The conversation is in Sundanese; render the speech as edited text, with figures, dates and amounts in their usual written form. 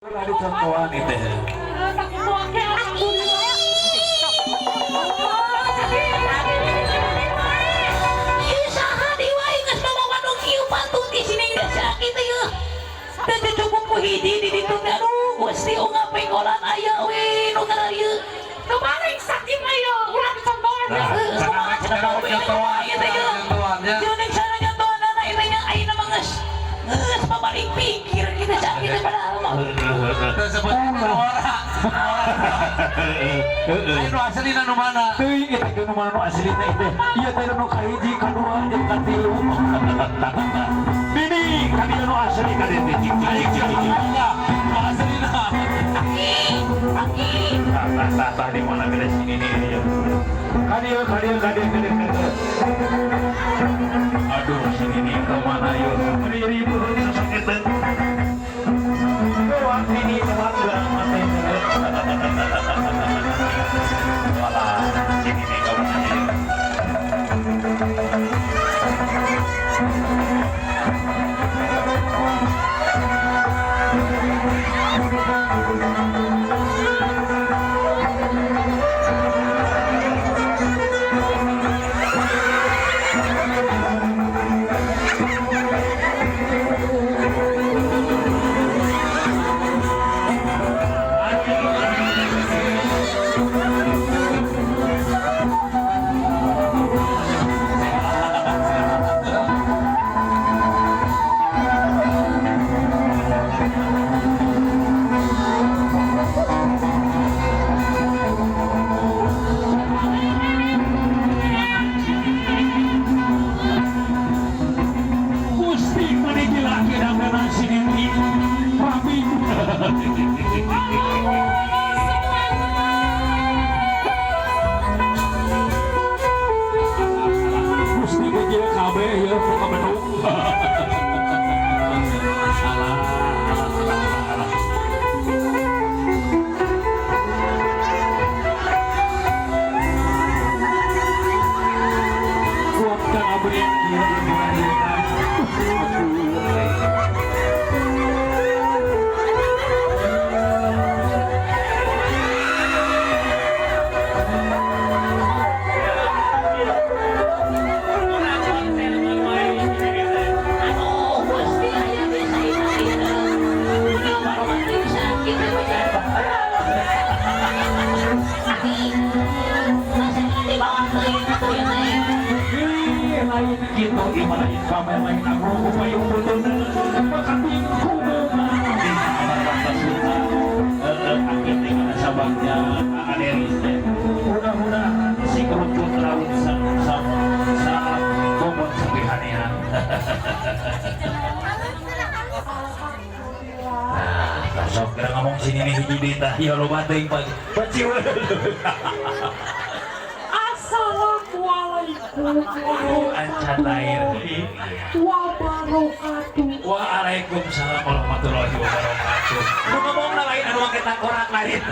Ulah dicontohan itu. Ieu saha deui wae geus mamawa nu kieu patut di sini geus sakit ieu. Teu cukup ku hiji di ditu teh, aduh Gusti, unggal penggolan aya we nu kararieu. Nu paling sakit ayo, ulah dicontohan ya. Heuh, kumaha cenah mau we ieu teh ieu. Contohannya. Jeung cara nyontohanana ieu teh nya ayeuna mah geus geus pabalik pikir kita sakit teh padahal mah. Tersebut ora. Ayo nu aslina nu mana? Teuing eta ge nu mana nu aslina itu. Ieu teh nu kahiji, kadua, jeung katilu. Nini, kadieu nu asli kadieu teh cik cik cik cik cik. Nu aslina. Aki, aki. Tah tah tah tah, di mana beda sini nih ya. Kadieu kadieu kadieu kadieu kadieu. Aduh, sini nih ke mana yuk? Ribu sosok itu. Lewat sini lewat gerak mata. Walah, sini nih ke mana yuk? Gusti, mani gila kidangdana sini Rabi. Gusti kecil kabeh ya buka beduk. Alah, alah, alah, alah. Kuatkan abri kieu. Aduh, Gusti aya di saina ieu. Udah baru sakit teh mah. Aki, masa ini bawang teuing atuh ieu teh. Ih, lain gitu, gimana lain kamer lain aku upaya butuhna makating kumaha di kamar bakasuna akhir dengan sababnya aderis teh mudah-mudahan si kerucut raut sa sa sa momon sapihanean. Nah, sok kira ngomong sini nih hiji deui tah ieu loba teuing pagi bacieu. Assalamualaikum Ancan lahir deui. Wabarakatuh. Waalaikumsalam warahmatullahi wabarakatuh. Nu ngomong lain anu make tangkorak lain.